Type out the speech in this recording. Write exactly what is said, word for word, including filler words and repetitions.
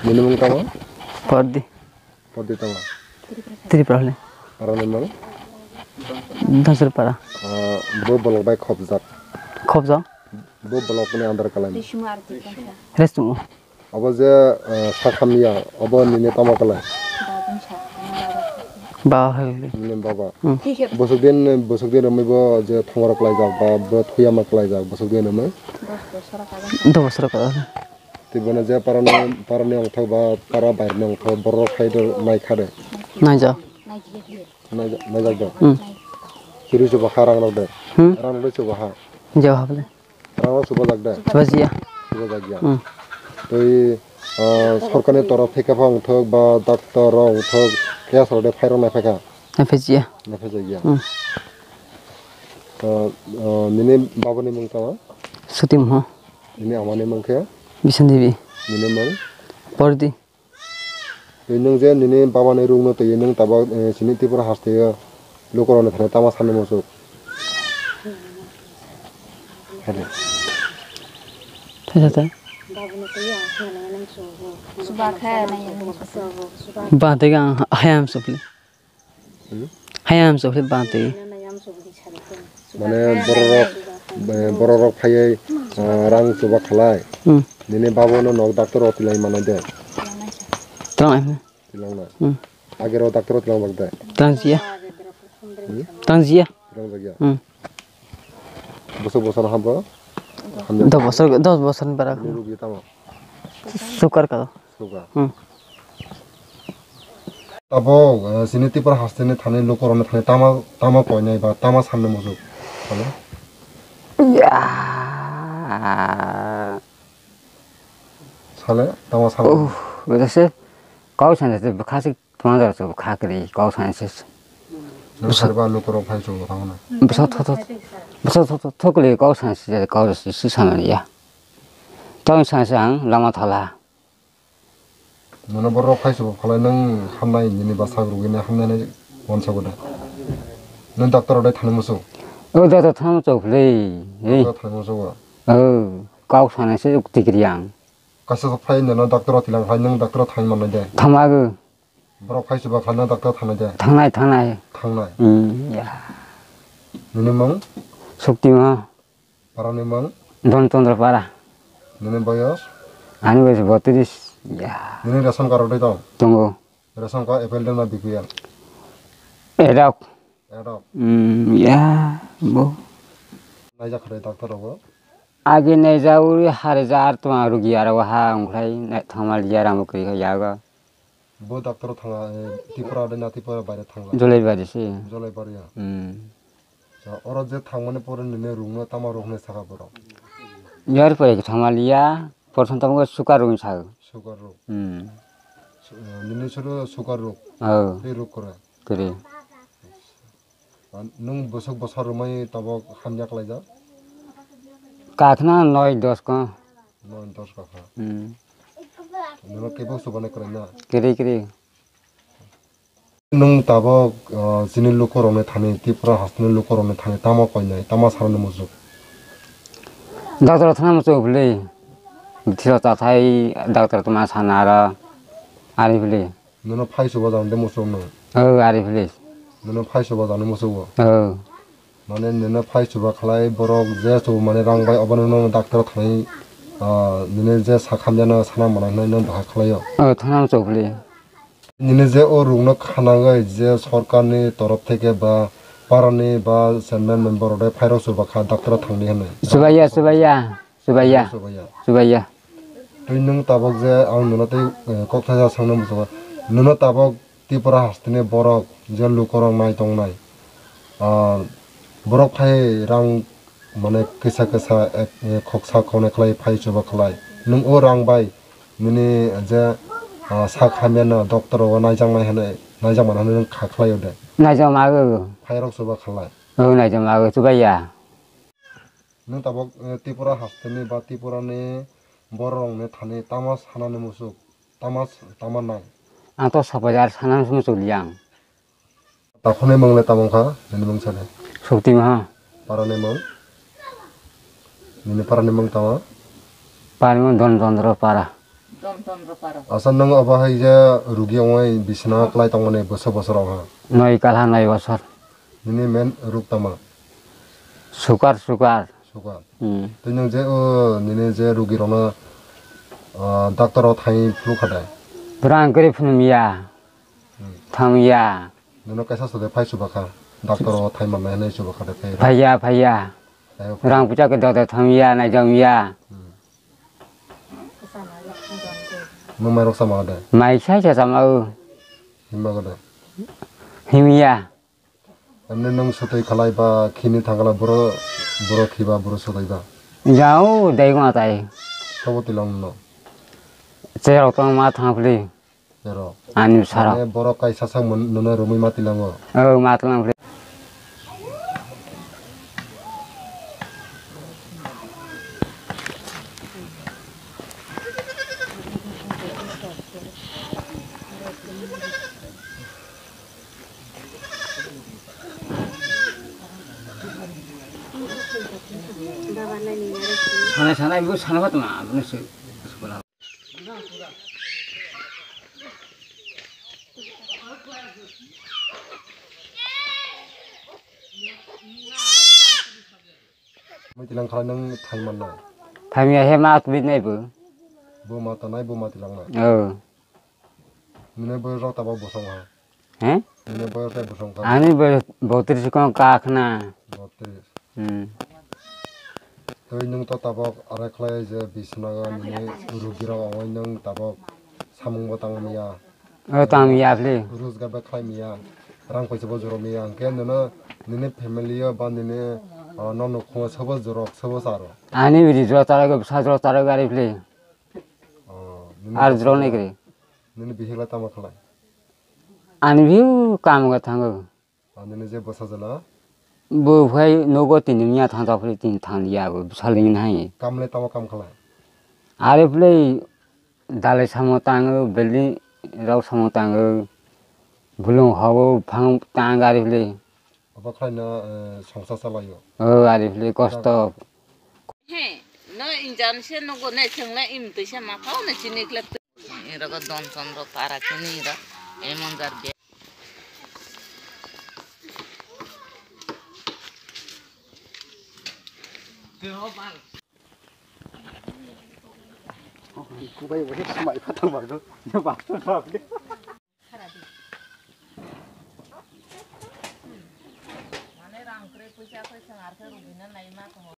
Nini mung tamo? Pordi. Pordi tamo? Tripura hole. Parani mung? Dajrpara. Ah, bo bolok bai khobjak. Khobjak? Bo bolok ni andar kalai. Resumo. Obo je, ah, sakhamya, obo nini tamo kalai? Ba hai. Nini baba. Hmm. Bosok din, bosok din romwi bo je thongmaro kalai jak ba bo thuyama kalai jak, bosok din romwi? Dos bosor kalai. Tei bono je parani, parani ongthok ba para bairni ongthok borok hai do nai kha de. Naijak. Naijak, naijak do. Hmm. Chiri chuba kha rang rok de. Hmm. Rang rok de chuba ha. Jawab le. Rang rok chuba jak de. Chuba jiya. Chuba jak ya. Hmm. Tei, ah, sorkarni torof theke pha ongthok ba doctor rok ongthok kya soro de phai rok nai pha kha. Nai pha jiya. Nai pha jak ya. Hmm. Ah, ah, nini babani mung tamo? Sutim ho. Nini amani mung khe? Bisan Devi. Nini mung? Pordi. Tei nwng je nini babani rungno twiwi nwng tabok, eh, chini Tripura hasteo lukurokni thani tamo sanwi muchuk? Hai de. Tei tei. Ba tei ang hayam sopli. Hmm? Hayam sopli ba tei. Mane bororok, eh, bororok phaiwi, eh, rang chuba khalai. Hmm. Nini babono nok doctor o tilai manai de. Tong ai. Tilangna. Hmm. Agero doctor o tilang bak de. Tang jiya. Hmm? Tang jiya. Tilang bak ya. Hmm. Bosok bosor hambo. Hamya. Dos bosor, dos bosor ni bara. Nini rugi tamo? Sugar ka. Sugar. Hmm. Tabok, eh, chini Tripura hasteni thani lukurokni thani tama, tama koinai ba tama sanni muchuk. Sale? Ya. Sale, tama sale. Uh, bwsa se kau sanse se bwkha se tuma jora se bwkha kri kau sanse se. Nang sari ba lukurok phai chugo tamo na. Bwsa tho tho, bwsa tho tho, thokli kau sanse se kau se si samani ya. Tong sanse ang lama thola. Nono borok phai se bo khalai nwng hamnai nini bwsak rwgwini hamnai nai wansago da. Nwng doctor odai thani muchung? O doctor thani muchung phwlwi. Ei. Doctor thani muchung o? O, kok sanai se uk tikri ang. Kaisa phai nono doctor o tilang khlai nwng doctor o thangwi mannai de? Thangmago. Borok phai se bo khalai nwng doctor o thangnai de? Thangnai, thangnai. Thangnai. Hmm, ya. Nini mung? Suktima. Parani mung? Don Chandra Para. Nini boyos? Ani boyos botris. Ya. Nini ration card rok dai tong? Tongo. Ration card A P L dena B P L? Edok. Edok. Hmm, ya, bo. Naijak kha dai doctor rogo? Agi naijak uri hari jar tong rugi aro ha ongkhlai nai thamal ya ramo kri yaga. Bo doctor o thangla, eh, Tripura de na Tripura baire thangla? Jolaibari se. Jolaibari ya? Hmm. Sa oro je thangmani pore nini rungno tama rok hinwi saka borok? Yar pore thangma liya, porson tamo sugar rok hinwi sa. Sugar rok? Hmm. Su-, eh, nini suru sugar rok? Oh. Tei rok kore? Kore. Nwng bwswk bwsa romwi tabok hamya khlaijak? Kakhna noi dos ko. Noi dos ko kha. Hmm. Nono kebo chubanai kwrwi na? Kwrwi, kwrwi. Nwng tabok, ah, chini lukurokni thani, Tripura hasteni lukurokni thani tamo koinai, tamo sanani muchuk? Doctor thana muchuk bwlwi. Bwthwiro tathai doctor tongma sana aro ari bwlwi. Nono phai chuba jani de muchung no? Oh, ari please. Nono phai chuba jani muchungo? Oh. Mane nono phai chuba khlai borok je chubu mane rang bai obono nono doctor o thangwi, ah, nini je sak hamya no sana mana hinwi nono bahai khlaio? Oh, thana muchung please. Nini je o rungno khanagwi je sorkarni torof theke ba parani ba chairman member rok de phairok chuba kha doctor o thangdi hinwi. Chubaiya, chubaiya. Chubaiya. Chubaiya. Chubaiya. Tei nwng tabok je ang nono tei, eh, kok thaisa swngna muchungo. Nono tabok Tripura hasteni borok je lukurok nai tongnai. Ah, borok phai rang mane kisa kisa ek, eh, khoksa khoknai khlai phai chuba khlai. Nwng o rang bai nini je, ah, sak hamya no doctor o naijaknai hinwi, naijakmani hinwi nwng kha khlaio de? Naijak mago. Phairok chuba khlai. O naijak mago chubaiya. Nwng tabok, eh, Tripura hasteni ba Tripurani bororokni thani tamo sanani muchuk, tamo, tamo nai? Ang to sapai ar sanani muchuk liya ang. Takhukni mung le tamo wngkha, nini mung sade? Suktima. Parani mung? Nini parani mung tamo? Parani mung Don Chandra Para. Asa nwng obo hai je rugi ongwi bisina klai tongmani bwswk bosor ongha? Noi kalha noi bosor. Nini men ruk tama? Sukar, sukar. Sukar. Hmm. Tei nwng je o nini je rugi rokno, ah, doctor o thai phlu kha de? Brang kri phunum ya. Hmm. Thang ya. Nono kaisa sode phai chuba kha. Doctor o thai manna hinwi chuba kha de phai. Phaiya, phaiya. Phaiya. Rang pucha ke doctor thang ya, nai jam ya. Hmm. Nwng mai rok sama de? Mai sai sa sama o. Himma gode. Himya. Amne nwng sotoi khalai ba khini thangla boro, boro khiba boro sotoi ba. Jao dai ma tai. Sabo tilang no. Cherok tong ma thang phli. Ero. Ani sara. Mane borok kaisa sak mun-, nono romwi ma tilango. Oh, ma tilang phli. Sanai sanai bo sana ba tma aboni se. Mui tilang khala nang thai manno. Thai ya he ma twi nai bo. Bo ma tanai bo ma tilang na. Oh. Nini boyos rok tabok bosong ha? He? Nini boyos rok bosong kha? Ani boyos botris kong kakhna. Botris. Hmm. Tei nwng to tabok arai khlai je bisnaga nini rugi rok ongoi nwng tabok samung bo tang mia. O tang mia phli. Rojgar bai khlai mia. Rang paisa bo joro mia. Hwnkhe nono nini family o ba nini, ah, nok nukhung o sobo jorok sobo charo. Ani bidi jora charo, bwsa jora charo gari phli. Oh, nini Ar bwsa jora jora. Nini bihik lai tamo khlai? Ani bihik kam ga thango. Ah, nini je bwsa jala? Bo phai nogo tini miya thang thang phai tini thang liya bo bwsa lingin hai. Kam le tamo kam khlai? Are phai dalai samo tango, building rok samo tango, bulung hawo phang tang gari phai. Obo khlai no, eh, songsa chalaio? Oh, gari phai kosto. He, no injan se nogo ne chwng le im twi se ma phao ne chini klep. Iro go don chondro para chini iro. Emon jar be. Kubai wahik smai phatang bago. Ba ba.